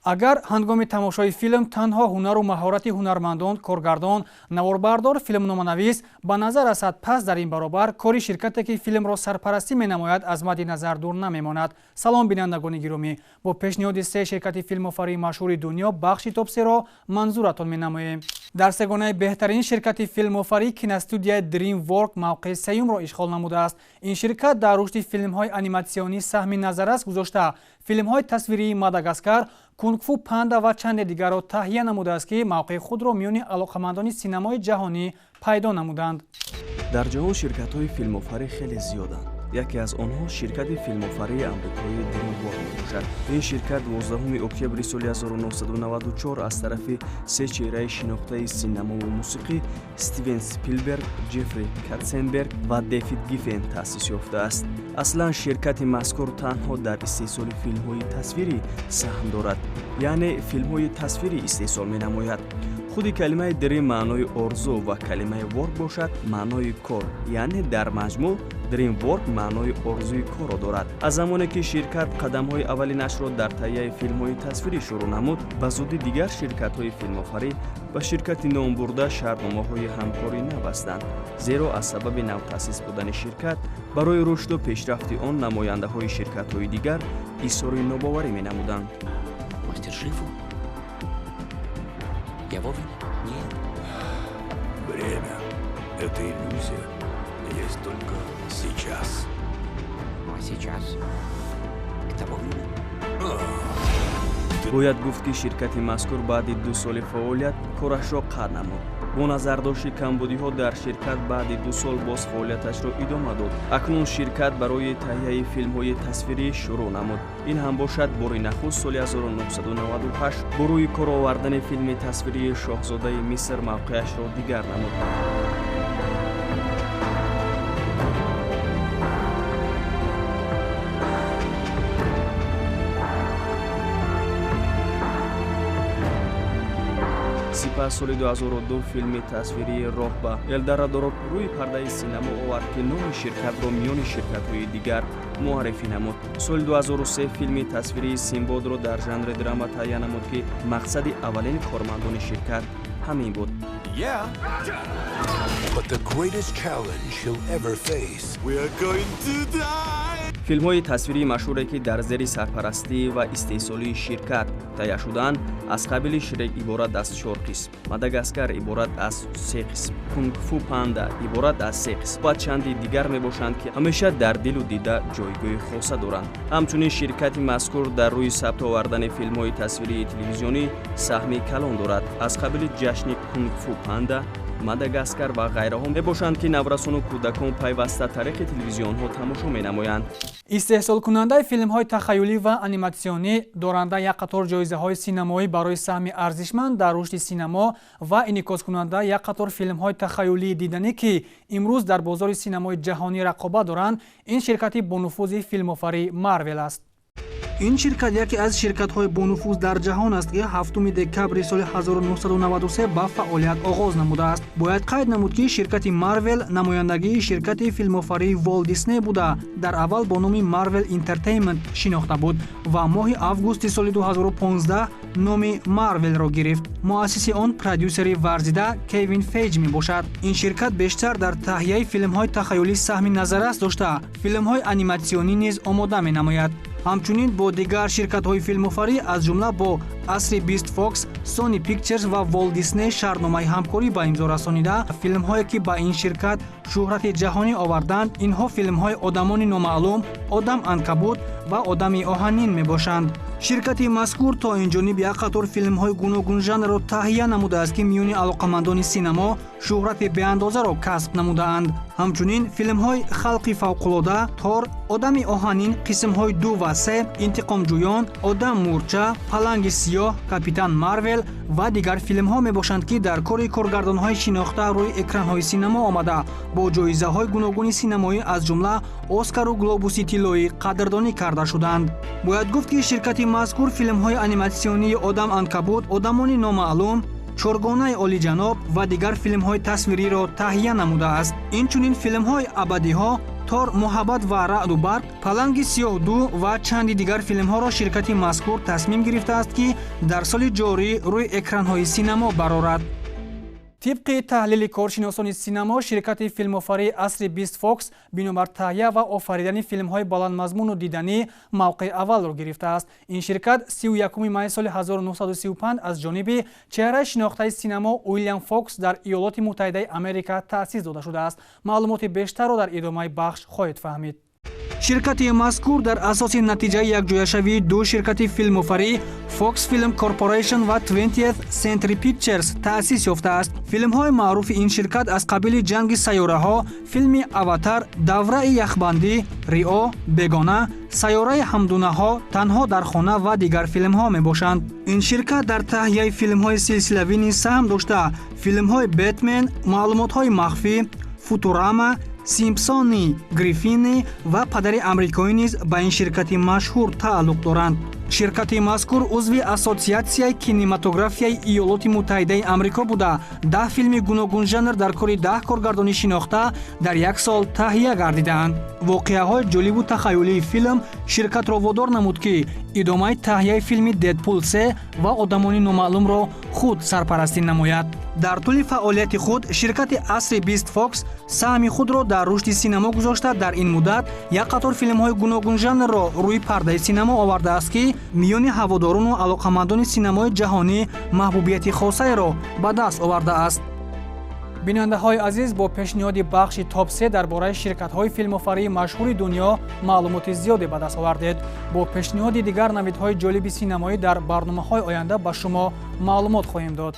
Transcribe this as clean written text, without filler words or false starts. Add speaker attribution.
Speaker 1: Агар ҳангоми тамошои филм танҳо ҳунару маҳорати ҳунармандон, коргардон, наворбардор, филмноманавис ба назар расад, пас дар ин баробар кори ширкате, ки филмро сарпарастӣ менамояд, аз мадди назар дур намемонад. Салом, бинандагони гиромӣ! Бо пешниҳоди се ширкати филмофарии машҳури дунё бахши топсеро манзуратон менамоем. Дар сегонаи беҳтарин ширкати филмофарӣ киностудияи DreamWorks мавқеи сеюмро ишғол намудааст. Ин ширкат дар рушди филмҳои аниматсионӣ саҳми назаррас гузошта, филмҳои тасвирии Мадагаскар, Кунгфу Панда ва чанде дигарро таҳия намудааст, ки мавқеи худро миёни алоқамандони синамои ҷаҳонӣ пайдо намуданд.
Speaker 2: Дар ҷаҳон ширкатҳои филмофарӣ хеле зиёданд. Яке аз онҳо ширкати филмофарии амрикоии DreamWorks мебошад. Ин ширкат 12 октябри соли 1994 аз тарафи се чеҳраи шинохтаи синамову мусиқӣ Стивен Спилберг, Ҷеффри Катсенберг ва Дэвид Гиффен таъсис ёфтааст. Аслан ширкати мазкур танҳо дар истеҳсоли филмҳои тасвирӣ саҳм дорад, яъне филмҳои тасвирӣ истеҳсол менамояд. Худи калимаи Dream маънои орзу ва калимаи Work бошад маънои кор, яъне дар маҷмӯъ DreamWorks маънои орзуи корро дорад. Аз замоне ки ширкат қадамҳои аввалинашро дар таҳияи филмҳои тасвирӣ шурӯъ намуд, ба зудӣ дигар ширкатҳои филмофарӣ ба ширкати номбурда шартномаҳои ҳамкорӣ набастанд, зеро аз сабаби навтаъсис будани ширкат барои рушду пешрафти он намояндаҳои ширкатҳои дигар изҳори нобоварӣ менамуданд.
Speaker 3: Мастер Шифу? Я вовремя? Нет.
Speaker 4: Время — это иллюзия. Есть только сейчас.
Speaker 3: Ну а сейчас? Это вовремя?
Speaker 2: Бояд гуфт, ки ширкати мазкур баъди 2 соли фаъолият корашро қатъ намуд. Бо назардошти камбудиҳо дар ширкат баъди 2 сол боз фаъолияташро идома дод. Акнун ширкат барои таҳияи филмҳои тасвирӣ шурӯъ намуд. Ин ҳам бошад бори нахуст соли 1998 бо рӯи кор овардани филми тасвирии Шоҳзодаи Миср мавқеашро дигар намуд. Сипас соли 2002 филми тасвирии Роҳ ба Элдорадоро рӯи пардаи синамо овард, ки номи ширкатро миёни ширкатҳои дигар муаррифӣ намуд. Соли 2003 филми тасвирии Синбодро дар жанри драма таҳия намуд, ки мақсади аввалини кормандони ширкат ҳамин буд.
Speaker 4: Yeah. But the greatest challenge he'll ever face. We are going to die!
Speaker 2: Филмҳои тасвирии машҳуре, ки дар зери сарпарастӣ ва истеҳсолии ширкат таҳия шудаанд, аз қабили Шрек иборат аз чор қисм, Мадагаскар иборат аз се қисм, Кунгфу Панда иборат аз се қисм ва чанди дигар мебошанд, ки ҳамеша дар дилу дида ҷойгоҳи хоса доранд. Ҳамчунин ширкати мазкур дар рӯи сабт овардани филмҳои тасвирии телевизионӣ саҳми калон дорад, аз қабили Ҷашни Кунгфу Панда, Мадагаскар ва ғайраҳо мебошанд, ки наврасону кӯдакон пайваста тариқи телевизионҳо тамошо менамоянд.
Speaker 1: Истеҳсолкунандаи филмҳои тахаюлӣ ва аниматсионӣ, доранда як қатор ҷоизаҳои синамоӣ барои саҳми арзишманд дар рушди синамо ва инъикоскунанда як қатор филмҳои тахаюлии диданӣ, ки имрӯз дар бозори синамои ҷаҳонӣ рақобат доранд, ин ширкати бонуфузи филмофарӣ Марвел аст. Ин ширкат яке аз ширкатҳои бонуфуз дар ҷаҳон аст, ки 7 декабри соли 1993 ба фаъолият оғоз намудааст. Бояд қайд намуд, ки ширкати Марвел намояндагии ширкати филмофарии Волт Дисней буда, дар аввал бо номи Marvel Entertainment шинохта буд ва моҳи августи соли 2015 номи Марвелро гирифт. Муассиси он продюсери варзида Кевин Фейҷ мебошад. Ин ширкат бештар дар таҳияи филмҳои тахаюлӣ саҳми назаррас дошта, филмҳои аниматсионӣ низ омода менамояд. Ҳамчунин бо дигар ширкатҳои филмофарӣ, аз ҷумла бо Асри бист Fox, Sony Pictures ва Walt Disney шартномаи ҳамкорӣ ба имзо расонида. Филмҳое, ки ба ин ширкат шӯҳрати ҷаҳонӣ оварданд, инҳо филмҳои Одамони номаълум, Одам анкабут ва Одами оҳанин мебошанд. Ширкати мазкур то ин ҷониб як қатор филмҳои гуногунжанрро таҳия намудааст, ки миёни алоқамандони синамо шӯҳрати беандозаро касб намудаанд. Ҳамчунин филмҳои Халқи фавқулода, Тор, Одами оҳанин қисмҳои ду ва се, Интиқомҷӯён, Одам мӯрча, Паланги сиёҳ, Капитан Марвел ва дигар филмҳо мебошанд, ки дар кори коргардонҳои шинохта рӯи экранҳои синамо омада, бо ҷоизаҳои гуногуни синамоӣ, аз ҷумла Оскару Глобуси тиллоӣ қадрдонӣ карда шуданд. Бояд гуфт, ки ширкати мазкур филмҳои аниматсионии Одам анкабут, Одамони номаълум, Чоргонаи олиҷаноб ва дигар филмҳои тасвириро таҳия намудааст. Инчунин филмҳои Абадиҳо, Тор: муҳаббат ва раъду барқ, Паланги сиёҳ 2 ва чанди дигар филмҳоро ширкати мазкур тасмим гирифтааст, ки дар соли ҷорӣ рӯи экранҳои синамо барорад. Тибқи таҳлили коршиносони синамо, ширкати филмофарии асри бист Фокс бинобар таҳия ва офаридани филмҳои баландмазмуну диданӣ мавқеи аввалро гирифтааст. Ин ширкат 31 майи соли 1935 аз ҷониби чеҳраи шинохтаи синамо Уилям Фокс дар Иёлоти Муттаҳидаи Америка таъсис дода шудааст. Маълумоти бештарро дар идомаи бахш хоҳед фаҳмид. Ширкати мазкур дар асоси натиҷаи якҷояшавии ду ширкати филмофарӣ, Fox Film Corporation ва 20th Century Pictures, таъсис ёфтааст. Филмҳои маъруфи ин ширкат аз қабили Ҷанги сайёраҳо, филми Аватар: давраи яхбандӣ, Рио, Бегона, Сайёраи ҳамдунаҳо, Танҳо дар хона ва дигар филмҳо мебошанд. Ин ширкат дар таҳияи филмҳои силсилавӣ низ саҳм дошта, филмҳои Бэтмен, Маълумотҳои махфӣ, Футурама, Симпсони, Гриффини ва Падари амрикоӣ низ ба ин ширкати машҳур тааллуқ доранд. Ширкати мазкур узви Ассотсиатсияи кинематографияи Иёлоти Муттаҳидаи Амрико буда, 10 филми гуногунжанр дар кори 10 коргардони шинохта дар як сол таҳия гардидаанд. Воқеаҳои ҷолибу тахаюлии филм ширкатро водор намуд, ки идомаи таҳияи филми Дедпул 3 ва Одамони номаълумро худ сарпарастӣ намояд. Дар тӯли фаъолияти худ ширкати асри бист Фокс саҳми худро дар рушди синамо гузошта, дар ин муддат як қатор филмҳои гуногунжанрро рӯи пардаи синамо овардааст, ки миёни ҳаводорону алоқамандони синамои ҷаҳонӣ маҳбубияти хосаеро ба даст овардааст. Бинандаҳои азиз, бо пешниҳоди бахши Топ-3 дар бораи ширкатҳои филмофарии машҳури дунё маълумоти зиёде ба даст овардед. Бо пешниҳоди дигар навидҳои ҷолиби синамоӣ дар барномаҳои оянда ба шумо маълумот хоҳем дод.